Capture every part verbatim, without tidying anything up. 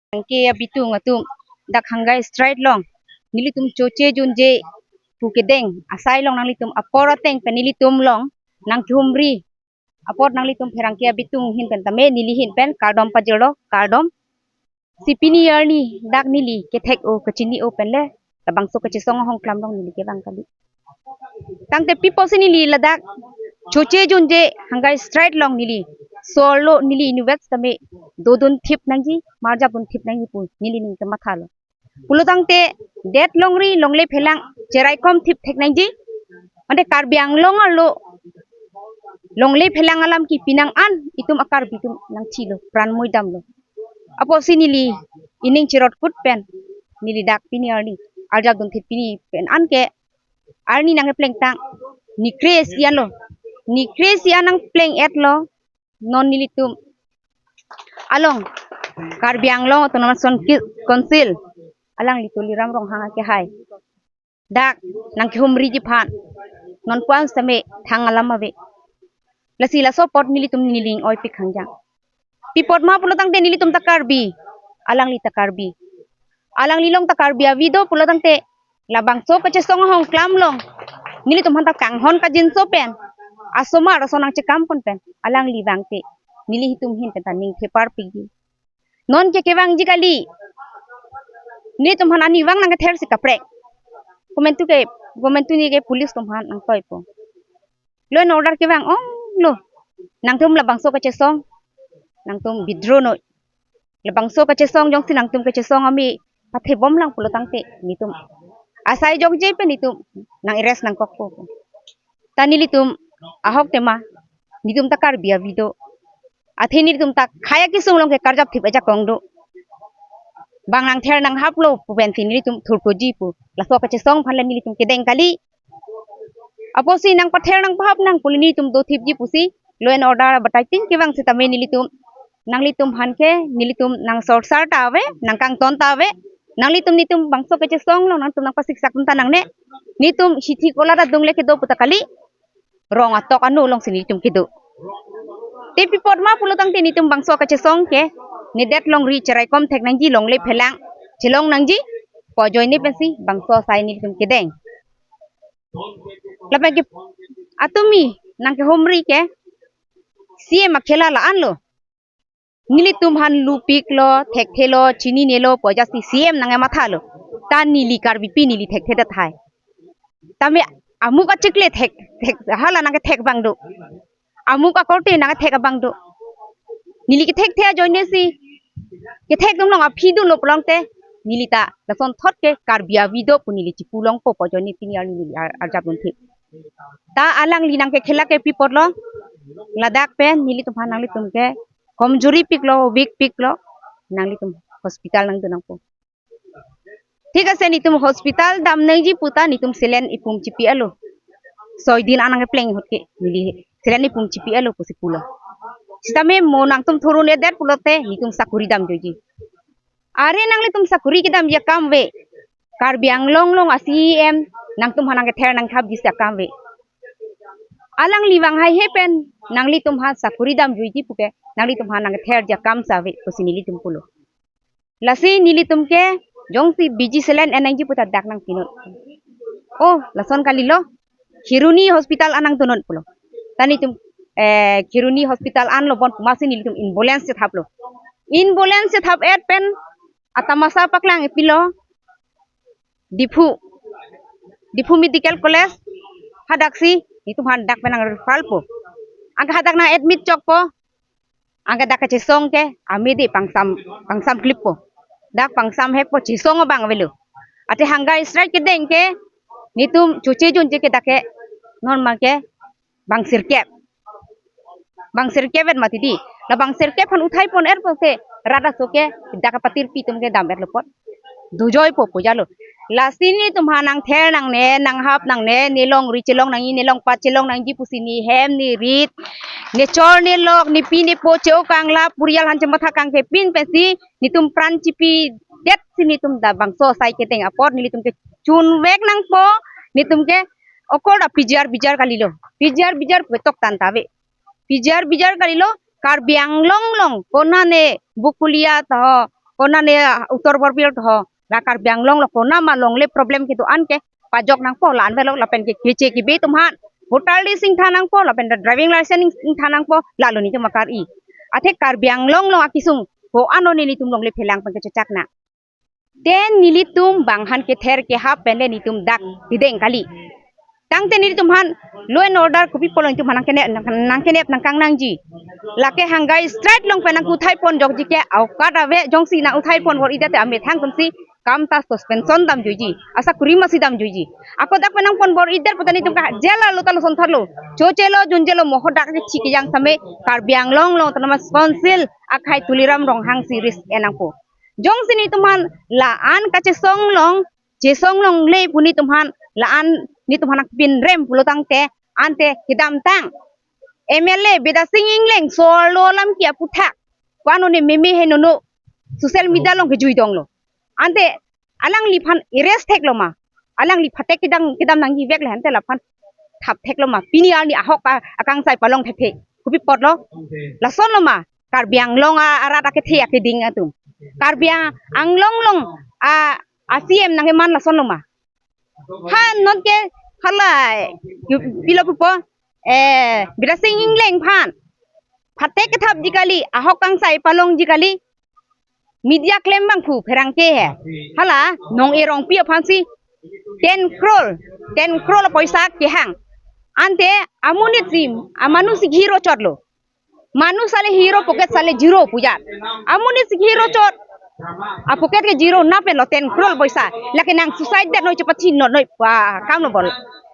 Pherangke abitung atum dak hunger strike along nelitum choche junje pu kedeng asai along nanglitum apor ateng pen nelitum along nangkehumri apot nanglitum pherangke abitung ahin pen tame neli ahin pen kardom pajirlo, kardom. Si pini arni dak neli kethek-o kachini-o pen le labangso kachesong ahongklam along neli kevang kali. Tangte pi apotsi neli ladak choche junje hunger strike along neli solo neli inutvet tame dodun thip nangji, marjap dun thip nangji pu neli ning kemathalo. Pulo tangte det longri longle phelang cheraikom thip thek nangji. Ante Karbi Anglong arlo longle phelang alam kipi nang an itum a-Karbi atum nangthilo, pran moi damlo. Apotsi neli ining cherot kut pen neli dak pini arni arjap dun thip pini pen anke arni nangkepleng tang ni kre-isi anlo, ni kre-isi an nangpleng-etlo. Non nelitum along Karbi Anglong Autonomous Council alangli Tuliram Ronghang akehai dak nangkehumriji aphan non pu-an sitame thang alam ave. Lasi laso apot nelitum neli ning oipik hangjang. Pi apot ma pulo tangte nelitum ta Karbi, alangli ta Karbi. Alangli along ta Karbi avi do pulo tangte labangso kachesong ahongklam along nelitum aphan ta kanghon kangjinso pen, asomar ason nangchekam pon pen alangli vangte nelitum ahin pen ta ning theparpikji. Non ke kevangji kali. Nelitum aphan ani vang nangkether si kaprek. Komantu ke, komantu ni ke police atum aphan nangtoipo. Law and order kevang onglo. Nangtum labangso kachesong nangtum withdraw noi. Labangso kachesong jongsi nangtum kachesong ami pathebom lang pulo tangte nelitum asai jokje pen nelitum nang-arrest nangkokpo. Ta nelitum ahok tema nelitum ta Karbi avi do. Athe nelitum ta khei akesung along ke karjap thip ajakong do. Bang nangther nanghaplo pu pensi nelitum thurpoji pu laso kachesong aphan le nelitum kedeng kali. Apotsi nangpather nangpahap nang pu nelitum dothipji pusi law and order batai tin kevang sitame nelitum nanglitum aphan ke nelitum nangsorsar ta ave, nangkangton ta ave. Nanglitum nelitum bangso kachesong along nangtum nangpasiksak ta nangne. Nelitum hithi kola ta dungle kedo pu ta kali. Rong atok ano alongsi nelitum kedo. Te pi apot ma pulo tangte nelitum bangso kachesong ke nedet longri cheraikom thek nangji, longle phelang chelong nangji pu ajoine pensi bangso asai nelitum kedeng. Lapen ke atumi nangkehumri ke C M akhela la-anlo. Nelitum aphan lupiklo, thekthelo, chininelo pu ajat si C M nangkemathalo. Ta neli Karbipi neli thekthe tahai. Tame amuk achikle thek, thek, hala nangkethek abang do. Amuk akorte nangkethek abang do. Neli kethekthe ajoine si kethek dunlong aphi dunlo pulo tangte neli ta lasonthot ke Karbi avi do pu neli chipu longpo pu ajoine pini arni neli ar-, arjap dunthip. Ta alangli nangkekhela ke pi apotlo, ladak pen nelitum aphan nanglitum ke komjuri piklo, weak piklo, nanglitum hospital nangdun nangpo. Thik ase, nelitum hospital dam nangji pu ta nelitum saline ipum chipi-etlo. Soi din an nangkepleng ahut ke neli saline ipum chipi-etlo pusi pulo. Sitame mo nangtum thurun-edet pulote nelitum sakuri damjoiji. Are nanglitum sakuri kedamji akam ave. Karbi Anglong along a-C M nangtum aphan nangkether nangkhapji si akam ave. Alangli vang haihe pen nanglitum aphan sakuri damjoiji puke nanglitum aphan nangketherji akam si ave pusi nelitum pulo. Lasi nelitum ke jongsi B G saline en nangji pu ta dak nangpinon. Oh, lason kalilo. Kheroni hospital an nangdunnon pulo. Ta nelitum, eh, Kheroni hospital anlo bon pu amatsi nelitum ambulance chethaplo. Ambulance chethap-et pen atamasa paklang ipilo Diphu. Diphu Medical College hadaksi nelitum aphan dak pen nang-refer po. Anke hadak nang-admit chokpo. Anke dak kachesong ke amidi pangsam, pangsam klippo. Dak pangsam hekpo, chesong abang avelo. Athe hunger strike kedeng ke nelitum choche junje ke dak ke non ma ke bang sirkep. Bang sirkep-et mati di. La bang sirkep aphan uthai pon-etpo se rat aso ke dak patirpi atum ke dam-etlo apot dojoipo pu jalo. Lasi nelitum aphan nangther nangne, nanghap nangne, ne longri chelong nangji, ne longpat chelong nangji pusi ne hem, ne rit, ne chor, ne lok, ne pi, ne po che-o kangla, purial aphan chematha kangkepin pensi nelitum pran chipidet si nelitum dak bangso asai kedeng apot nelitum ke chunvek nangpo, nelitum ke okor dak P G R B G R kalilo. P G R B G R pu toktan ta ave. P G R B G R kalilo, Karbi Anglong along konane Bokolia ta ho, konane Uttar Borbil ho, la Karbi Anglong lo konama longle problem kedo-an ke pajok nangpo, la-an avelo lapen ke keche kebe atum aphan voter list ingthan nangpo, lapen driving license ing-, ingthan nangpo, lalo netum akar-i. Athe Karbi Anglong lo akesung ko-an lo nelitum longle phelang pen kechechak na. Te nelitum bang aphan kether kehap pen le netum dak kedeng kali. Tangte nelitum aphan law and order kopi pulo netum aphan nangkenep, nang, nangkenep nangkang nangji. Lake hunger strike along pen nangkuthai pon jokji ke, aukat ave, jongsi nang uthai pon bor-idet te amethang atumsi kam ta suspension damjuiji, asakuri masi damjuiji. Ako dak pen nangpon bor-idet pute netum ka jail lo ta lason thotlo. Choche lo, junje lo, mo hadak kechiki yang same Karbi Anglong lo Autonomous Council akhai Tuliram Ronghang si risk en nangpo. Jongsi netum aphan la-an kachesong long, chesong longle pu netum aphan, la-an netum aphan nangpinrem pulo tangte, ante kedamtang M L A Bidya Sing Engleng solo alam ke aputhak, ko-an lo ne meme henono social media along kejui donglo. Ante alangliphan arrest theklo ma, alangli phatek kedam kedam nangji vek le, ante laphan thap theklo ma, pini arni ahok a-, akangsai palong thekthe. Kopi apotlo? Lason lo ma Karbi Anglong a-, arat akethe akeding atum. Karbi Ang-, Anglong along a, a-C M nangkeman lason lo ma. Ha, non ke hala, yu-, pilo pupo, eh, Bidya Sing Engleng aphan phatek kethapji kali, ahok akangsai palongji kali. Media klem abang phu pherangke he. Hala, Nong-e Rongpi aphansi ten crore, ten crore poisa kehang. Ante amonit si, amanu si hero chotlo. Manu sale hero, pocket sale zero pu jat. Amonit si hero chot, a-pocket ke zero, na pen lo ten crore poisa. Lake nang suicide det noi, chepathi not noi pa kam lo bol.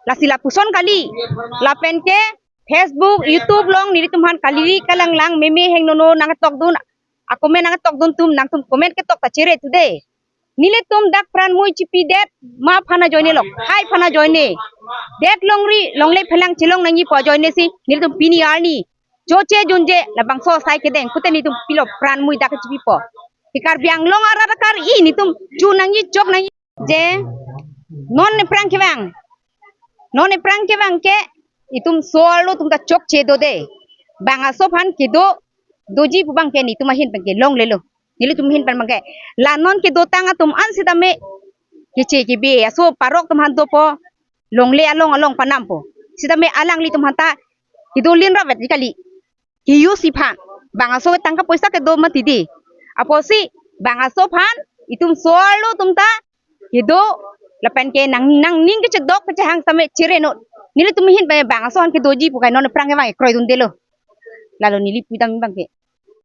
Lasi lapuson kali. Lapen ke Facebook, YouTube along nelitum aphan kali kalanglang, meme henono nangtokdun, a-comment nangtokdun atum, nangtum comment ketok ta chere today. Nelitum dak pran mui chipidet ma aphan ajoine lo, hai aphan ajoine. Det longri, longle phelang chelong nangji pu ajoine si nelitum pini arni choche junje labangso asai kedeng pute netum pilo pran mui dak chipipo. Ke Karbi Anglong arat akar-i netum chu nangji, chok nangji. Je non aphrang kevang, non aphrang kevang ke itum solo atum ta chokche do de. Bang aso aphan kedo doji pu abang ke netum ahin pen ke longlelo. Nelitum ahin pen abang ke la non kedotang atum an sitame keche kebe aso parok atum aphan dopo, longle along along panampo. Sitame alanglitum aphan ta kedo linravet ji kali. Ke-use aphan. Bang aso tangka poisa kedo mati di. Apotsi bang aso aphan itum solo atum ta kedo lapen ke nang, nangning kechedok kechehang sitame chere not. Nelitum ahin pen bang aso aphan kedoji pu kai non aphrang kevang kroidundelo. Lalo neli pudam abang ke.